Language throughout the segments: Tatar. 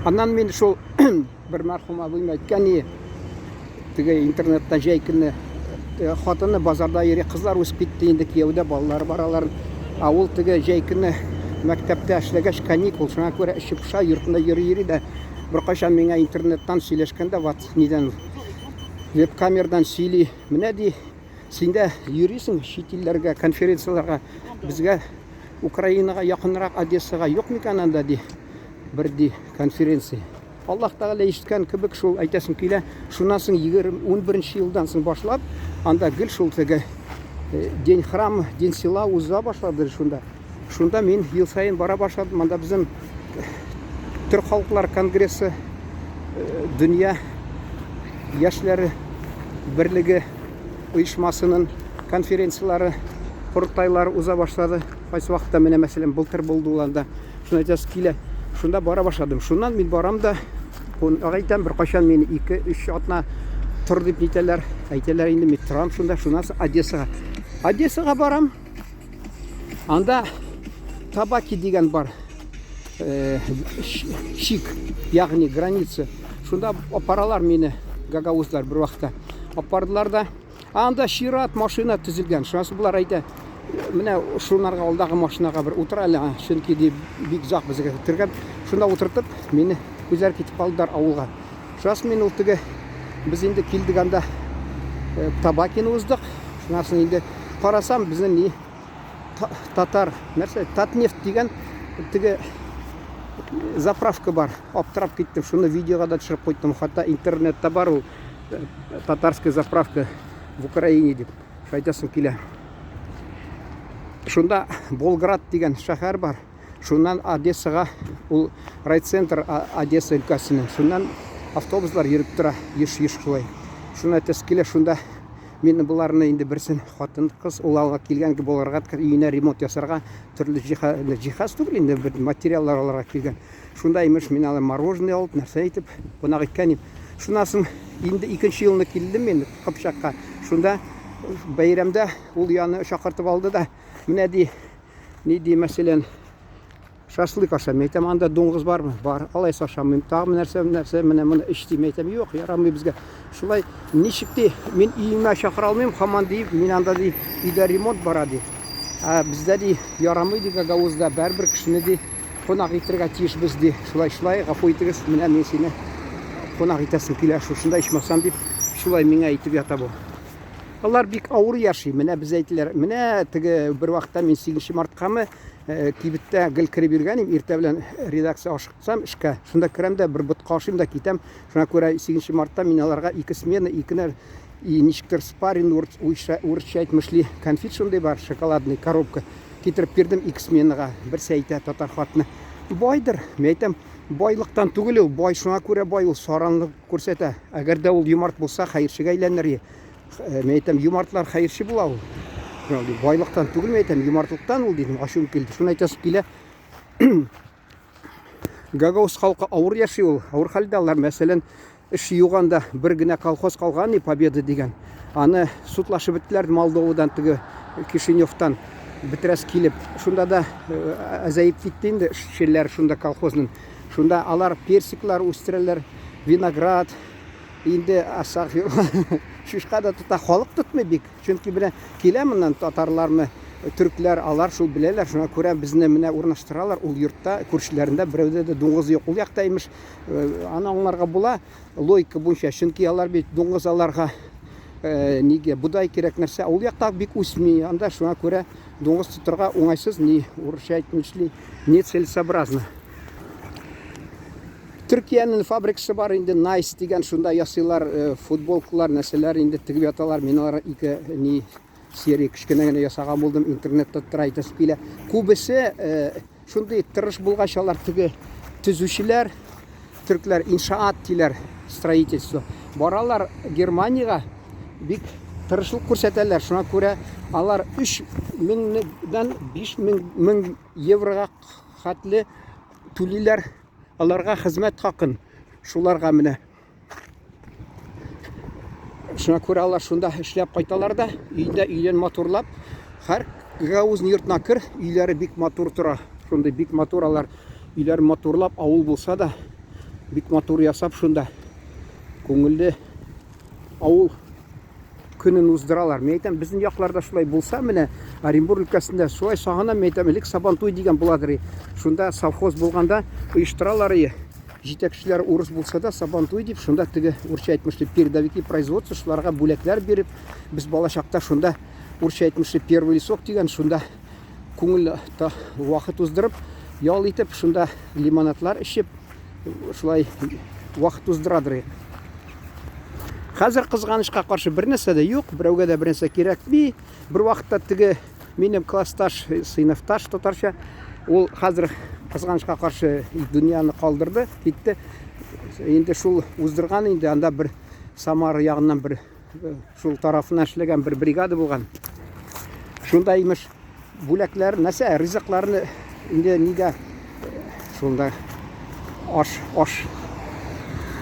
Аннан мин шул бер мәрхүм абыем әйткән и, теге интернетта җәй көне э, хатыны базарда йөри, кызлар үсеп китте инде, кияүдә, балалары бар аларның. Ә ул теге җәй көне мәктәптә эшләгәч каникул, шуңа күрә эче поша, йортында йөри-йөри дә беркайчан миңа интернеттан сөйләшкәндә, вот нидән веб-камерадан сөйли. Менә ди, син дә йөрисең чит илләргә, конференцияләргә, безгә Украинага якынрак Одессага юк микән анда ди, бер ди конференция. Аллаһ Тәгалә ишеткән кебек шул әйтәсем килә. Шуннан соң 11 елдан соң башлап, анда гел шул теге э, День храма, День села уза башлады шунда. Шунда мин ел саен бара башладым. Анда безнең э, Төрк халыклар конгрессы, э, дөнья яшьләре берлеге оешмасының конференцияләре, корылтайлары уза башлады. Кайсы вакытта менә мәсәлән былтыр булды ул анда. Шуны әйтәсе килә. Шунда бара башладым. Шуннан мин барам да, кунак әйтәм, беркайчан мине 2-3 атна тор дип нитәләр. Әйтәләр инде мин торам шунда, шуннан соң Одессага. Одессага барам. Анда Табаки дигән бар. Э, чик, ягъни граница. Шунда апаралар мине гагаузлар бер вакытта. Апардылар да Анда чират машина төзелгән. Шуннан болар әйтә, менә шунарга алдагы машинага бер утыр әле, чөнки ди бик озак безгә көттергән. Шунда утыртып, мине үзләре китеп калдылар авылга. Шуннан мин ул теге без инде килдек анда э, Табакины уздык. Шуннан соң инде карасам, безнең ни татар, нәрсә, Татнефть дигән теге заправка бар. Аптырап киттем. Шуны видеога да төшереп куйдым. Хәтта интернетта бар ул. Татарская заправка в Украине дип әйтәсем килә. Шунда Болград дигән шәһәр бар. Шуннан Одессага, ул райцентр Одесса өлкәсенең. Шуннан автобуслар йөреп тора, еш-еш шулай. Шуны әйтәсе килә, шунда мин боларны инде берсен хатын кыз ул алга килгән Болградка өенә ремонт ясарга төрле җиһаз түгел инде, бер материаллар алырга килгән. Шунда имеш мин аны мороженое алып, нәрсә итеп кунак иткән идем. Шуннан соң инде икенче елны килдем мин Кыпчакка. Шунда бәйрәмдә ул яны чакыртып алды да, менә ди, ни ди, мәсәлән, шашлык ашам. Әйтәм, анда дуңгыз бармы? Бар. Алайса ашамыйм. Тагын нәрсә, нәрсә, менә моны эч дим. Әйтәм, юк, ярамый безгә. Шулай ничек ди, мин өемә чакыра алмыйм, һаман ди, мин анда ди, өйдә ремонт бара ди. Ә бездә ди, ярамый ди, Гагаузда бәрбер кешене ди, Кунак итергә тиешбез, ди. Шулай, шулай, гафу итегез, менә мин сине кунак итәсем килә шушында ичмасам дип, шулай миңа әйтеп ята бу. Алар бик авыр яши. Менә без әйтеләр, менә теге бер вакытта мин 8 марткамы э, кибеттә гел кереп йөргән идем, иртә белән редакция ашыксам эшкә, шунда керәм дә бер ботка ашыйм да китәм. Шуңа күрә 8 мартта мин аларга ике смена, ике и ничектер спарин урысча әйтмешли конфет шундый бар, шоколадный коробка. Китереп бирдем ике сменага. Берсе әйтә, татар хатыны, байдыр. Мин әйтәм, байлыктан түгел ул, бай шуңа күрә бай ул, саранлык күрсәтә. Әгәр дә ул юмарт булса, хәерчегә әйләнер. Э, мин әйтәм, юмартлар хәерче була ул. Байлыктан түгел, мин әйтәм, юмартлыктан ул дидем, ачуым килде. Шуны әйтәсем килә. Гагауз халкы авыр яши ул, авыр хәлдә алар. Мәсәлән, эш юк анда, бер генә колхоз калган, и Победа дигән. Аны судлашып беттеләр Молдовадан, теге Кишиневтан бетерәс килеп. Шунда да э, әзәеп китте инде эшчеләр шунда колхозның. Шунда алар персиклар үстерәләр, виноград, инде астагфирулла, чучка да тота, халык тотмый бик. Чөнки менә килә моннан татарлармы, төркләр, алар шул беләләр, шуңа күрә безне менә урнаштыралар ул йортта, күршеләрендә берәүдә дә дуңгыз юк. Ул якта имеш, э, аны аңларга була логика буенча, чөнки алар бит дуңгыз аларга э, нигә бодай кирәк нәрсә, ул якта бик үсми, анда шуңа күрә дуңгыз тотырга уңайсыз, ни урысча әйтмешли, нецелесообразно. Төркиянең фабрикасы бар инде, Nice дигән, шунда ясыйлар э, футболкалар, нәрсәләр инде тегеп яталар. Мин алар ике ни серия кечкенә генә ясаган булдым, интернетта тора әйтәсе килә. Күбесе э, шундый тырыш булгач, алар теге төзүчеләр, төркләр иншаат диләр, строительство. Баралар Германиягә, бик тырышлык күрсәтәләр. Шуңа күрә алар 3 меңнән 5 мең еврога хәтле түлиләр аларга хезмәт хакын. Шуларга менә. Шуңа күрә алар шунда эшләп кайталар да, өйдә өйләрен матурлап, һәр гаузның йортына кер, өйләре бик матур тора. Шундый бик матур алар өйләрен матурлап, авыл булса да, Бик матур ясап шунда күңелле авыл көнен уздыралар. Мин әйтәм, безнең якларда шулай булса, менә Оренбург өлкәсендә шулай сагынам, мин әйтәм, элек Сабантуй дигән буладыр. Шунда совхоз булганда оештыралар. Җитәкчеләр урыс булса да, Сабантуй дип, шунда теге урысча әйтмешли передовики производства, шуларга бүләкләр биреп, без балачакта шунда урысча әйтмешли первый лесок дигән, шунда күңел вакыт уздырып, ял итеп, шунда лимонадлар эчеп, шулай вакыт уздырадыр. Хәзер кызганычка каршы бер нәрсә дә юк, берәүгә дә бер нәрсә кирәкми. Бер вакытта теге минем классташ, сыйныфташ татарча, ул хәзер кызганычка каршы дөньяны калдырды, китте. Инде шул уздырган инде анда бер Самара ягыннан бер шул тарафыннан эшләгән бер бригада булган. Шунда имеш бүләкләр, нәрсә, ризыкларны инде нигә шунда аш, аш,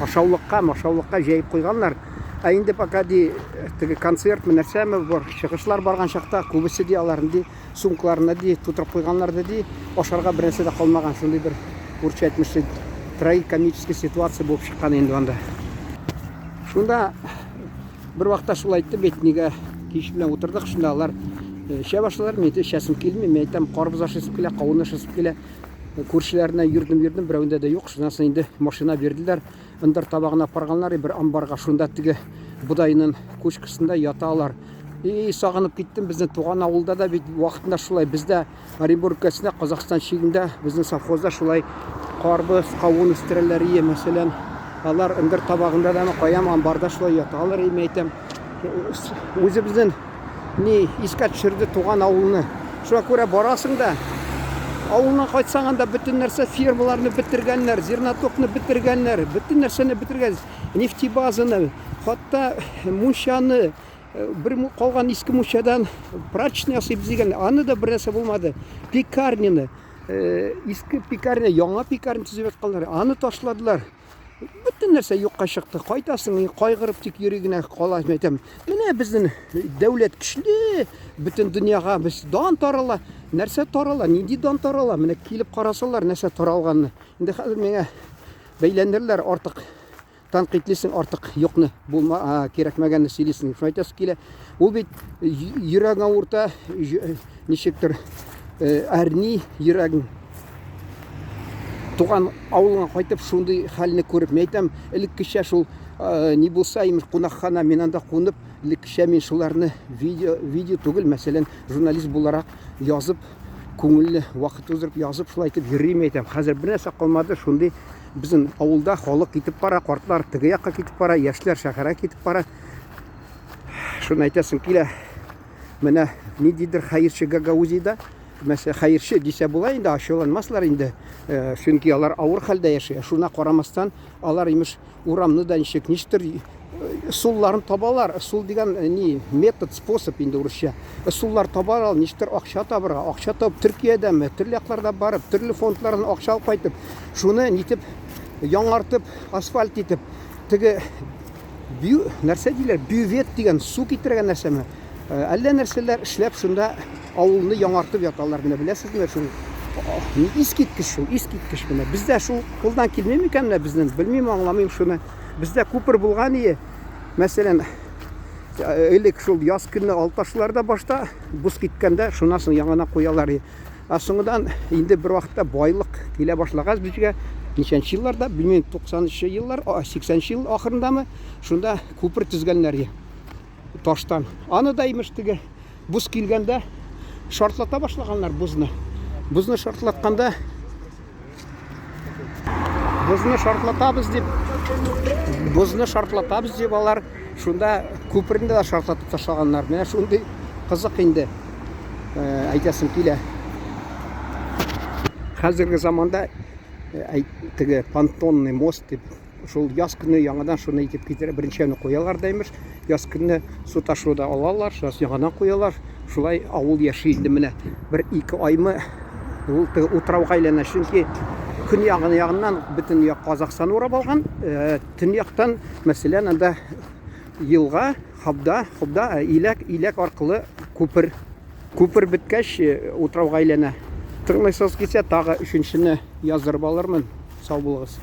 ашаулыкка, машаулыкка җәеп куйганнар. Ә инде пока ди теге концертмы, нәрсәме бар, чыгышлар барган чакта күбесе ди аларны ди сумкаларына ди тутырып куйганнар да ди, ашарга бер нәрсә дә калмаган. Шундый бер урысча әйтмешли трагикомический ситуация булып чыккан инде анда. Шунда бер вакытта шулай әйтте бит, нигә кич белән утырдык, шунда алар эчә башладылар, мин эчәсем килми, мин әйтәм, карбыз ашыйсым килә, кавын ашыйсым килә. Күршеләренә йөрдем, йөрдем, берәүндә дә юк. Шуннан соң инде машина бирделәр. Ындыр табагына апарганнар, бер амбарга, шунда теге бодайның кучкасында яталар. И сагынып киттем, безнең туган авылда да бит вакытында шулай. Бездә Оренбург өлкәсендә, Казахстан чигендә безнең совхозда шулай карбыз, кавын үстерәләр ие, мәсәлән. Алар ындыр табагында да, каям амбарда шулай яталар, и әйтәм. Үзебезнең ни искә төшерде туган авылны. Шуңа күрә барасың да, авылына кайтсаң анда бөтен нәрсә фермаларны бетергәннәр, зернотокны бетергәннәр, бөтен нәрсәне бетергән, нефтебазаны, хатта мунчаны, бер калган иске мунчадан прачечный ясыйбыз дигән, аны да бер нәрсә булмады. Пекарняны, иске пекарня, яңа пекарня төзеп ятканнар, аны ташладылар. Бөтен нәрсә юкка чыкты. Кайтасың, кайгырып тик йөри генә кала, әйтәм. Менә безнең дәүләт көчле, бөтен дөньяга без дан тарала. Нәрсә тарала? Нинди дан тарала? Менә килеп карасалар, нәрсә таралганны. Инде хәзер миңа бәйләнерләр артык. Тәнкыйтьлисең артык юкны, булма, кирәкмәгәнне сөйлисең. Шуны әйтәсе килә. Ул бит йөрәгең авырта, ничектер әрни йөрәгең. Туган авылыңа кайтып шундый хәлне күреп, мин әйтәм, элеккечә шул ни булса, имеш, кунакхана, мин анда кунып, элеккечә мин шуларны видео, видео түгел, мәсәлән, журналист буларак язып, күңелле вакыт уздырып язып шулай итеп йөрим әйтәм. Хәзер бер нәрсә калмады, шундый безнең авылда халык китеп бара, картлар теге якка китеп бара, яшьләр шәһәргә китеп бара. Шуны әйтәсем килә. Менә ниндидер хәерче Гагаузиядә, мәсәлән, хәерче дисә була инде, ачуланмаслар инде, чөнки алар авыр хәлдә яши. Шуна карамастан, алар имеш урамны да ничек ничектер ысулларын табалар. Ысул дигән ни, метод, способ инде урысча. Ысуллар табалар, ничектер акча табырга. Акча табып Төркиядәме, төрле якларда барып, төрле фондлардан акча алып кайтып, шуны нитеп яңартып, асфальт итеп, теге бю, нәрсә диләр, бювет дигән су китергән нәрсәме? Әллә нәрсәләр эшләп шунда авылны яңартып яталар. Менә беләсезме, шул искиткеч шул, искиткеч менә. Бездә шул кулдан килми микән менә безнең? Белмим, аңламыйм шуны. Бездә күпер булган ие. Мәсәлән, элек шул яз көне алташлар да башта боз киткәндә, шуннан соң яңадан куялар. Ә соңыннан инде бер вакытта байлык килә башлагач безгә, ничәнче елларда, белмим, 90нчы еллар, 80нче ел ахырындамы, шунда күпер төзгәннәр таштан. Аны да имеш теге боз килгәндә шартлата башлаганнар бозны. Бозны шартлатканда бозны шартлатабыз дип, бозны шартлатабыз дип алар шунда күперне дә шартлатып ташлаганнар. Менә шундый кызык инде. Әйтәсем килә. Хәзерге заманда теге понтонный мост дип шул яз көне яңадан шуны итеп китереп беренчәне куялар да имеш. Яз көне су ташуда алалар, шуннан яңадан куялар. Шулай авыл яши инде менә бер-ике аймы ул теге утрауга әйләнә. Чөнки көньягын ягыннан бөтен як Казахстан урап алган, төньяктан, мәсәлән, анда елга, Хобда, Хобда, иләк, иләк аркылы күпер. Күпер беткәч, утрауга әйләнә. Тыңлыйсыз килсә, тагы өченчене яздырып алырмын. Сау булыгыз.